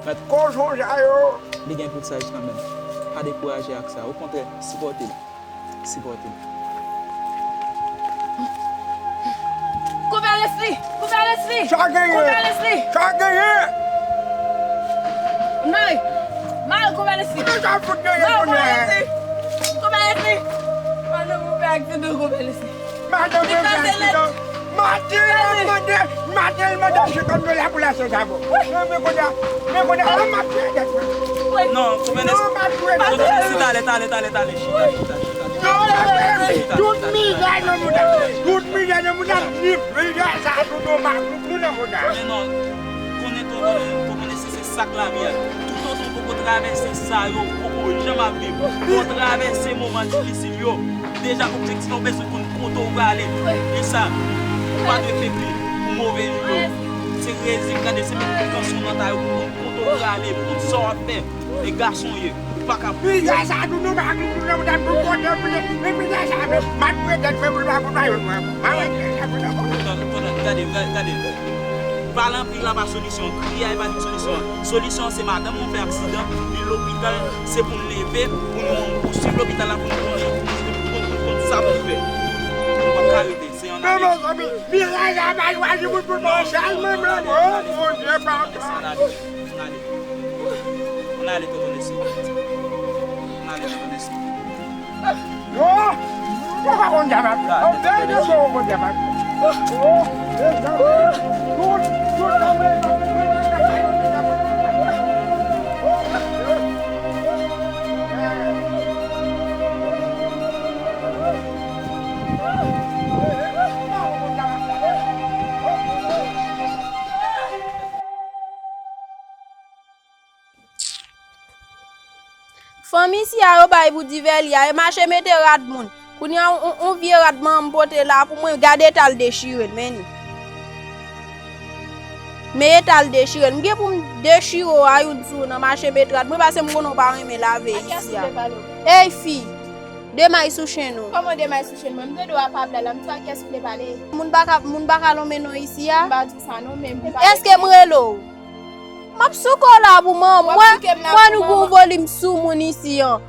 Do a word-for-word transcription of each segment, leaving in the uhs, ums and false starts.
Mèt kochon sa yo. Li gen tout sa kanmenm. Pa dekouraje ak sa. Okontrè, sipòte l. Sipòte l. Konpè Leslie! Konpè Leslie! Sa genyen? Konpè Leslie! Sa genyen? Mari! Mari, konpè Leslie! Kisa fout genyen kounye a? Mari, konpè Leslie! Konpè Leslie! Madanm mwen fè aksidan, konpè Leslie. Madanm mwen fè aksidan. Maten l ap mande, maten l mande senkant dola pou l achte savon. Men, men kounye a, men kounye a, m ap touye tèt mwen. Non, konpè Leslie. Non, m ap touye tèt mwen. Talè, talè, talè, talè. Chita, chita, chita, chita. Non, non, non, non. Tout mizè nan mouda. Tout mizè nan mouda. Ni mizè sa, tout nou pa, nou nan mouda. Men non, konnen tou, konnen, tou konnen se, se sak lavi a. Toutotan w poko travèse sa yo, w poko janm ap viv. Fò w travèse moman difisil yo. Deja, objektif la, w bezwen konn kote w prale. E sa, ou pa dwe febli pou move jou yo. Se rezil, gade, se met tansyon nan ta yo pou konn kote w prale, pou konn sa w ap fè. E gason w ye, ou pa ka. Mizè sa tou nou pa nou nou nou nou kote pou ye. Men mizè sa men, m ap touye tèt mwen pou l pa pou pa yo mwen. M ap touye tèt mwen pou l pa pou pa yo. Gade, gade, gade. Pale anpil la pa solisyon. Kriye a e pa solisyon an. Solisyon an se madanm mwen fè aksidan, li lopital, se pou n leve, pou nou, pou swiv lopital la, pou nou konnen, pou nou, pou nou, pou nou konn sa pou n fè. Nou p ap ka rete, se ann ale. Men mezanmi, mizè sa pa chwazi moun pou l pa chal, men, men, o, Bondye, papa. Ann ale, ann ale. Ann ale, tonton Leslie. Ann ale, tonton Leslie. Yo! Ou pa konn djab ap. Ou pa konn djab ap. Oh, mezanmi. Tout, tout, Fanmi isi a yo bay pou Divèlye a, e mache mete rad moun. Kounye a, on, on, on vye rad manman m pote la pou mwen, gade eta l dechire l, men li. Men eta l dechire l. M gen pou m dechire w a youn sou nan mache mete rad mwen, paske m konnen w pa renmen lave isi a. Ey, fi, demay sou chenn ou. Kòman demay sou chenn mwen? M tande w ap pale la, m di w a kiyès ou vle pale? Moun pa ka, moun pa ka lonmen non isi a. M pa di sa non, men m pa. Èske m rele w? M ap souke w la pou manman. Mwen, mwen nou gon volim sou moun isi an.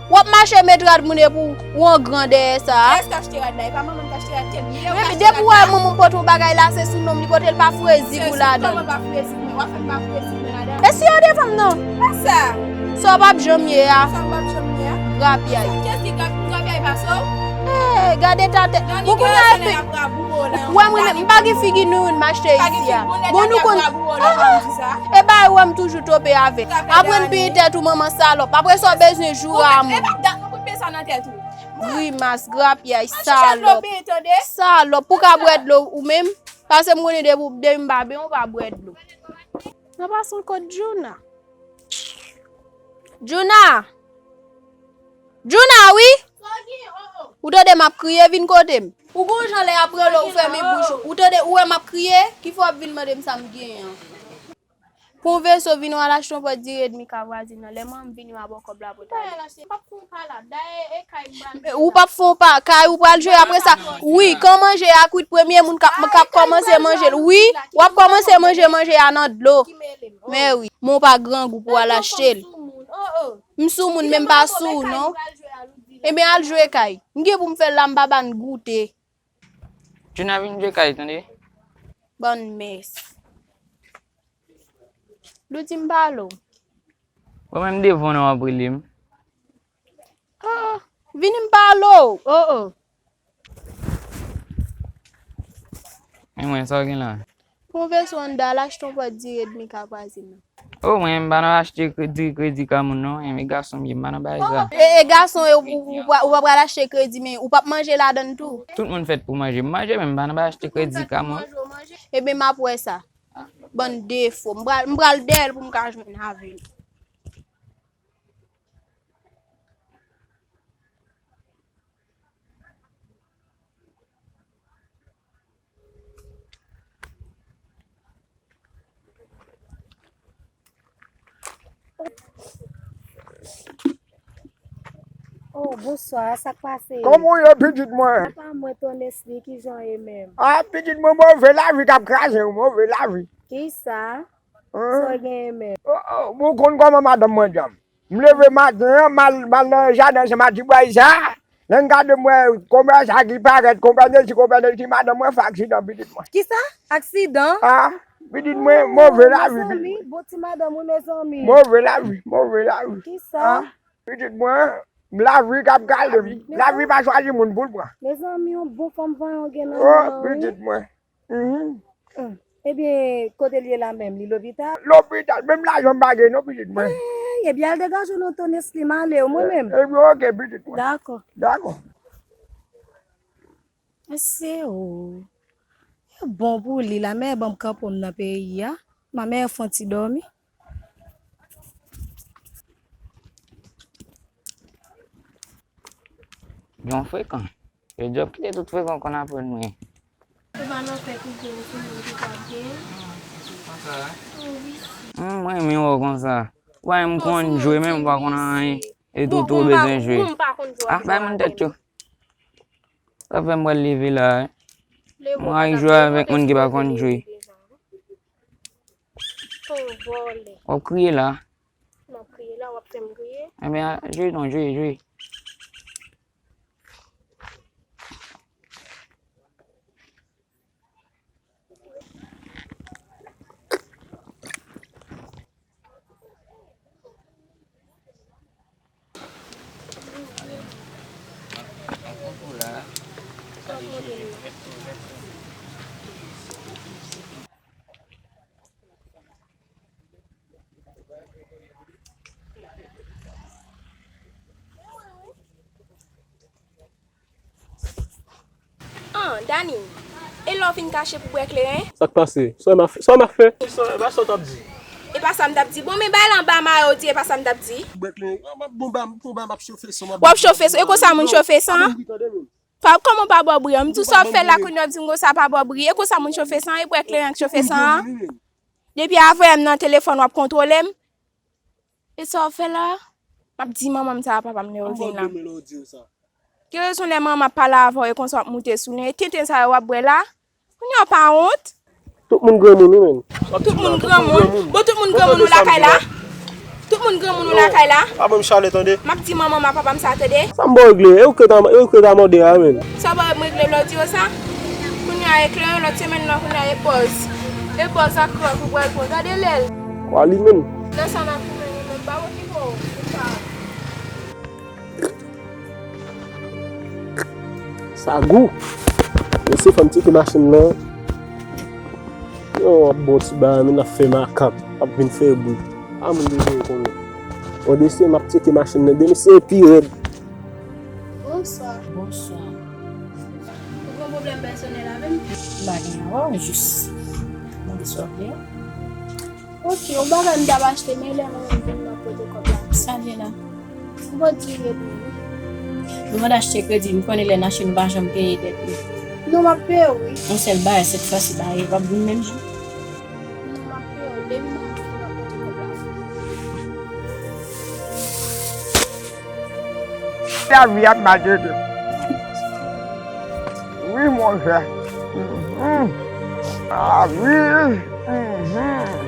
W ap mache met rad moun epi w an gran dèyè sa a. Kiyès k achte rad la? E pa manman m k achte rad tèt. Men depi w wè manman m pote yon bagay la, se sou non m li pote l, pa frezi pou ladan. Kòman pa frezi pou mwen? W ap fè m pa frezi pou mwen ladan? E si yo devan m non? Pa sa. Sa w p ap janm ye a. Sa w p ap janm ye a? Grapyay. Kiyès ki grap-, grapyay pase w? Eh, gade ta tèt. Bon, kounye a, epi, w wè mwen menm, m pa gen figi nou youn m achte isi a. Bon, nou konn, ah, e bay wè m toujou tope avè. Aprann peye tèt ou, manman salòp. Apre sa, w bezwen joure a moun. Grimas, grapyay, salòp. Salòp, pou ka bwè dlo ou menm. Paske m konnen depi, depi m pa benyen, w pa bwè dlo. Nan pa son kot Djouna. Djouna! Djouna, wi! Ou tande m ap kriye, vin kote m. Ou gon jan lè y ap rele w, ou fèmen bouch ou. Ou tande, ou wè m ap kriye, ki fè w ap vin mande m sa m genyen an. Pran yon veso, vin w al achte yon pòt diri edmi kay vwazin nan. Lè manman m vini, m a ba w kòb la pou w ta ale. Ou p ap fè yon pa, kay ou pral jwe apre sa. Wi, kan manje a kwit premye moun k ap, k ap kòmanse manje l. Wi, w ap kòmanse manje manje a nan dlo. Men wi, men w pa grangou pou w al achte l. M sou moun, men m pa sou w, non. Ebyen, al jwe kay. M gen pou m fè l la, m pa ba n goute. Djouna vin jwe kay, tande. Bann mès. Lou di m pale w. Mwen menm devan w nan w ap rele m. Oh, vini m pale w. Oh, oh. E mwen, sa w gen la? Pran veso anndan, al achte yon pòt diri edmi kay vwazin nan. Oh, mwen, m pa nan achte kredi, kredi kay moun, non. E, e gason m ye, m pa nan bagay sa. E, e gason, e, ou, ou, ou pa, ou pa pral achte kredi, men ou p ap manje ladan l tou. Tout moun fèt pou manje. M manje, men m pa nan bagay achte kredi kay moun. Ebyen, m ap wè sa. Bann defo. M pral, m pral dèyè l pou m ka jwenn avè l. Oh, bonswa, sa k pase? Kòman w ye, pitit mwen? Apa mwen, Ton Nesly, kijan w ye menm? Ah, pitit mwen, move lavi k ap kraze w, move lavi. Kisa? Sa w genyen menm? Ou konn kòman madanm mwen djanm. M leve maten an, m al, m al nan jaden se Matibway sa. Lè m gade m wè konpè sa ki parèt, konpè Nesi, konpè Nesi, madanm mwen fè aksidan pitit mwen. Kisa? Aksidan? Ah, pitit mwen, move lavi, pitit mwen. Bon ti madanm wi, mezanmi. Move lavi, move lavi. Kisa? Ah, pitit mwen, lavi k ap gade m. Lavi pa chwazi moun pou l pran. Mezanmi, yon bon fanm vanyan w gen nan men w wi. Oh, pitit mwen. Mhm. Hum. Ebyen, kote l ye la menm? Li lopital? Lopital, menm lajan m pa gen non, pitit mwen. Ey, ebyen, al degaje w non, Tones, li m ale, mwen menm. Ebyen, oke, pitit mwen. Dakò. Dakò. Mesye o. Yo bon pou li la, men ban m kanpe m nan peyi a. Mwen menm fè yon ti dòmi. Jan frekan. Yo djòb kite tout frekan konn aprann mwen. Ou pa nan fè kouzin sou moun ki pa byen. Hum, mwen renmen wè w konsa. Ou pa menm konn jwe menm, ou pa konn anyen. E tou, tou bezwen jwe. Ah, bay moun tèt yo. Sa fè m pral leve la, wi. Mwen ay jwe avèk moun ki pa konn jwe. W ap kriye la? M ap kriye la, w ap fè m kriye. Ebyen, jwe non, jwe, jwe. An, Dani, e lè w vin kache pou bwè kleren? Sa k pase? Sa m ap fè? Sa m ap fè? Sa, sa w t ap di? E pa sa m t ap di. Bon, men bay la anba mayo w di, e pa sa m t ap di. Bwè kleren, m ap bon ba, m bon ba, m ap chofe san, m ap... W ap chofe san? E konsa moun chofe san? Pa, kòman w pa bò bri an? M di w sa w ap fè la, kounye a w di m konsa pa bò bri. E konsa moun chofe san? E bwè kleren k chofe san an? Depi avè m nan telefòn, w ap kontwole m. E sa w ap fè la? M ap di manman m sa, papa m lè yo vin la. Ki rezon lè manman ap pale avè w e konsa w ap moute sou li? E tenten sa yo w ap bwè la? Kounye a w pa wont? Tout moun granmoun wi menm. Tout moun granmoun? Bon, tout moun granmoun ou lakay la? Tout moun granmoun ou lakay la? Pa ban m chalè tande. M ap di manman m ak papa m sa tande. Sa m ba w regle? E ou k ta, e ou k ta mande a menm. Sa w ba m regle lè w di yo sa? Kounye a e kleren, lòt semèn nan kounye a e bòz. E bòz ak kròk ou pral pran. Gade lè l. Kwa li menm? Nan sa n ap goumen nou menm, pa okipe w. Sa gou. Mesye, fò m tcheke machin nan. Yo, w ap bon ti bagay, men n ap fè makak, ap vin fè bri. A moun bezwen konnen. O desye, m ap tcheke machin nan. Demen se pi rèd. Bonswa. Bonswa. Ou gen pwoblèm pèsonèl avè m? M pa gen avè w, jis mande sa w vle. Ok, yon bagay m t ap achte, men lè mwen menm vin, m ap pote kòb la. Sa l ye la? Yon bon diri wi. Ou mande achte kredi, m konnen lè n achte nou pa janm peye dèt nou. Non, m ap peye w wi. Yon sèl bagay, sèt fwa si bagay yo p ap vin menm jan. Non, m ap peye w, demen mwen vin, m ap pote kòb la. Lavi ap maltrete m. Wi, monchè. Mhm. Lavi. Mhm.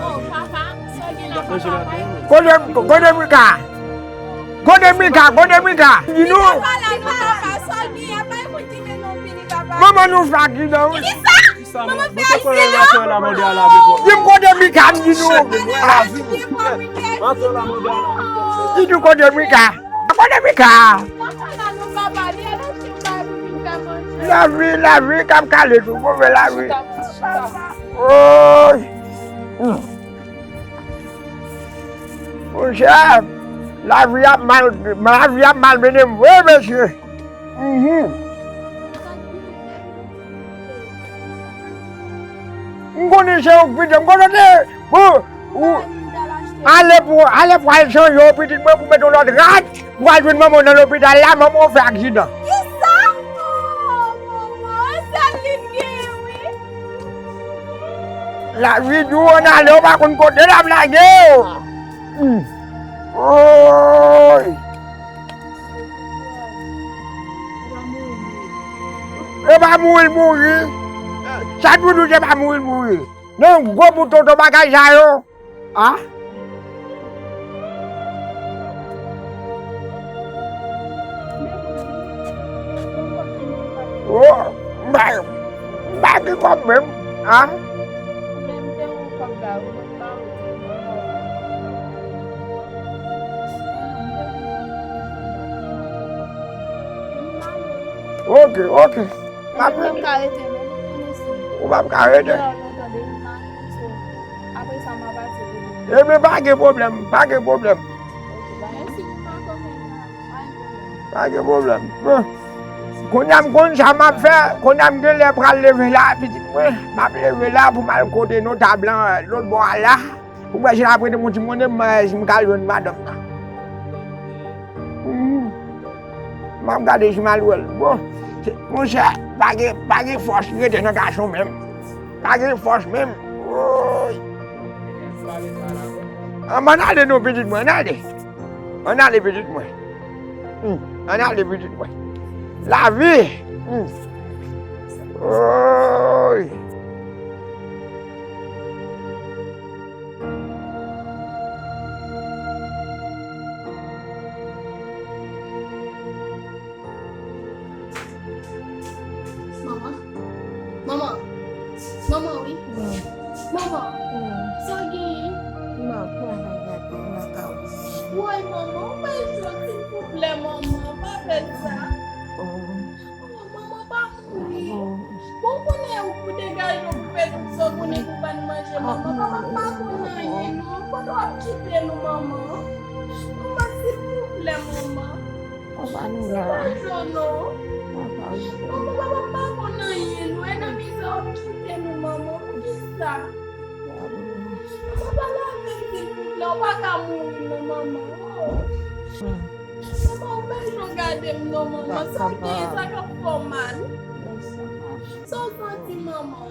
Oh, papa, sa w gen la, papa? Kote, kote Mika? Kote Mika? Kote Mika? Di nou. Mika pa la, non, papa. Sa w gen, y a pa yon moun ki mennen w vini, papa. Manman nou fè aksidan wi. Kisa? Di m kote Mika, m di nou. Di nou kote Mika. Kote Mika. Lavi, lavi k ap kale tou, move lavi. Woy. Monchè, lavi ap mal, lavi ap malmennen m vre, mesye. Mhm. M konnen se ou k pite m, konnen se ou, ou ale pou, ale pou al chanje w pitit mwen pou mete yon lòt rad, pou al jwenn manman w nan lopital la, manman w fè aksidan. Kisa? Oh, manman, sèl li m genyen, wi. Lavi di w ann ale, w pa konn kote l ap lage w. Hmm. Woy. E pa mouri l mouri. Sa t pou di w se pa mouri l mouri. Nan gwo bout tonton bagay sa yo. A? O, m pa, m pa gen kòb menm. A? Ok, ok. M ap rete. Ou p ap ka rete. Ebyen, pa gen pwoblèm, pa gen pwoblèm. Pa gen pwoblèm. Bon. Kounye a m konn sa m ap fè, kounye a m genlè pral leve la, pitit mwen. M ap leve la pou m al kote notab lan, lòt bò a la. Pou m wè si l ap prete m yon ti monnen, m wè si m ka jwenn madanm nan. Hmm. M ap gade si m al wè l. Bon, se, monchè, pa gen, pa gen fòs rete nan gason menm. Pa gen fòs menm. Woy. Ann, ann ale non, pitit mwen, ann ale. Ann ale, pitit mwen. Hmm. Ann ale, pitit mwen. Lavi. Hmm. Woy. Manman. Manman. Manman, wi. Manman. Sa w genyen? Woy, manman, ou pa jwe, silvouplè, manman, pa fè sa. Manman, pa mouri. Bon, konnen ou pou degaje w pou fè tout sa w konnen pou pa n manje, manman. Papa pa konn anyen, non. Kote w ap kite nou, manman? Manman, silvouplè, manman. Papa nou la. Papa Jono. Papa Jono. Manman, papa pa konn anyen, non. E nan mizè w ap kite nou, manman. Poukisa? Manman, pale avè m, silvouplè. Ou pa ka mouri, non, manman. Oh. Manman, ou pa janm gade m non, manman. Sa w genyen, sa k ap fè w mal? Sa w santi, manman?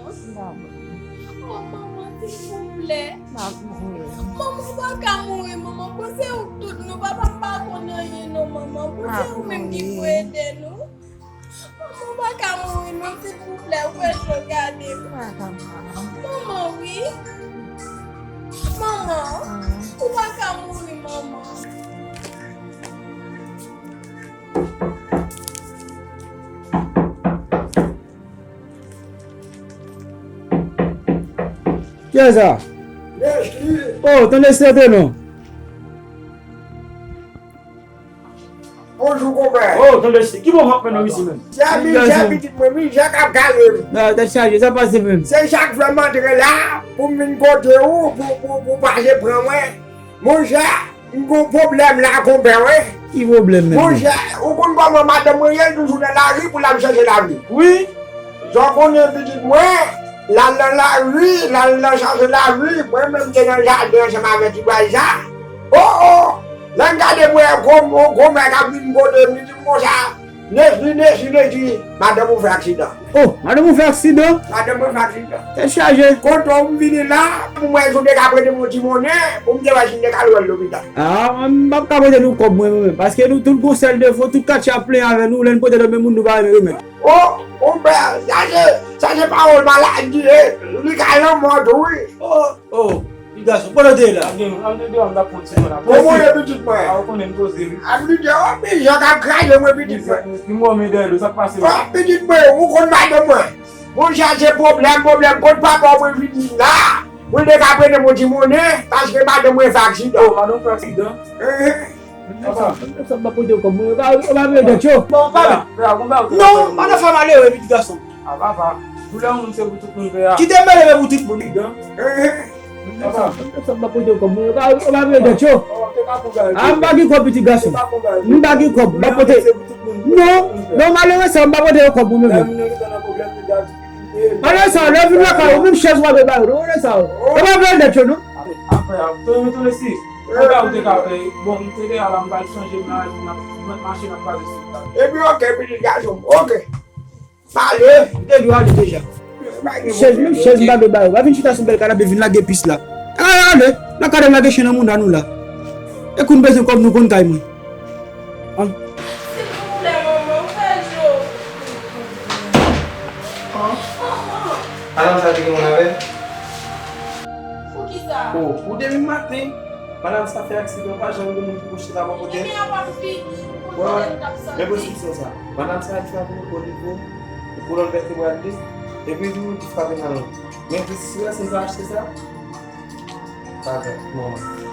Oh, manman, silvouplè. Manman, ou pa ka mouri, manman. Bon, se ou k tout nou. Papa m pa konn anyen non, manman. Bon, se ou menm ki pou ede nou. Manman, ou pa ka mouri non, silvouplè, ou fè cho gade m. Manman, wi. Manman, ou pa ka mouri, manman. Kiyès sa? Nesli. Oh, tande se te non. Bonjou, konpè. Oh, tande se. Ki bon w ap fè nan isi menm? Se a Michel, pitit mwen, Michel k ap gade m. Nan, tèt chaje, sa pase menm? Se sa k fè m antre la, pou m vin kote ou, pou, pou, pou pase pran mwen. Monchè, m gon pwoblèm la, konpè, wi. Ki pwoblèm menm? Monchè, ou konn kòman madanm mwen ye, l toujou nan lari pou l al chèche lavi. Wi. Jan w konnen pitit mwen, l al nan lari, l al nan chache lavi, mwen menm m te nan jaden ansanm avèk ti bway sa. Oh, oh! Lè m gade m wè gwo, gwo mè k ap vin kote m, li di m konsa, Nesli, Nesli, Nesli, madanm ou fè aksidan. Oh, madanm ou fè aksidan? Madanm mwen fè aksidan. Tèt chaje. Kontan m vini la, pou m wè si w te ka prete m yon ti monnen, pou m te wè si m te ka al wè l lopital. Ah, m p ap ka prete nou kòb mwen, mwen menm, paske nou tout gon sèl defo, tout katye ap plenyen avè nou, lè n pote nan men moun, nou pa renmen remèt. Oh, konpè, sa se, sa se pawòl maladi, e, li ka lanmò tou, wi. Oh, oh, ti gason, kote w te ye la? Ann, ann, ann deyò, m t ap pran ti mòn ap. Kòman w ye, pitit mwen? A, ou konnen m poze, wi. A, pitit, oh, men jan k ap kraze mwen, pitit mwen. Li mò men dèyè do, sa k pase, wi? Oh, pitit mwen, ou konn madanm mwen. Monchè, se pwoblèm, pwoblèm, kot papa w mwen vini la. Mwen te ka prete m yon ti monnen, paske madanm mwen fè aksidan. Oh, madanm fè aksidan? Ehe. Papa. Sa m pa pote yo kòb mwen, yo pa, yo pa vle dèt yo. Bon, papa. Non, pa nan fè malere, pitit gason. A, papa. Doulè moun se pou tout moun, pè a. Kite m leve pou tout moun. Papa. Sa m pa pote yo kòb mwen, yo pa, yo pa vle dèt yo. A, m pa gen kòb, pitit gason. M pa gen kòb, m pa pote. Non, non, malere sa, m pa pote yo kòb mwen menm. Malere sa, lè w vin lakay ou, menm chèz ou pa vle ba yo, non, malere sa. Yo pa vle dèt yo, non. Apre, apre, tonton Lesi, konbyen ou te ka fè? Bon, m te deja la, m pral chanje m la, m ap, m ap mache, m ap pale sou la. Epi, ok, pitit gason m, ok. Pale. M te di w ale deja. Chèz, menm chèz m pa vle ba yo. Pa vin chita sou bèl kanape, vin lage pis la. Ale, ale. Lakay m lage chen nan mouda nou la. E kou n bezwen kòb, nou konn kay mwen. Silvouplè, manman, fè jo. Madanm sa te gen moun avè l? Poukisa? O, ou depi maten, madanm sa fè aksidan, pa janm gen moun ki pou chita bò kote l. Wè, wè. Men posib se sa. Madanm sa frape o nivo kolòn vètebral li. Epi tou, li frape nan men. Men si wè si m pa achte sa, pa grè, non.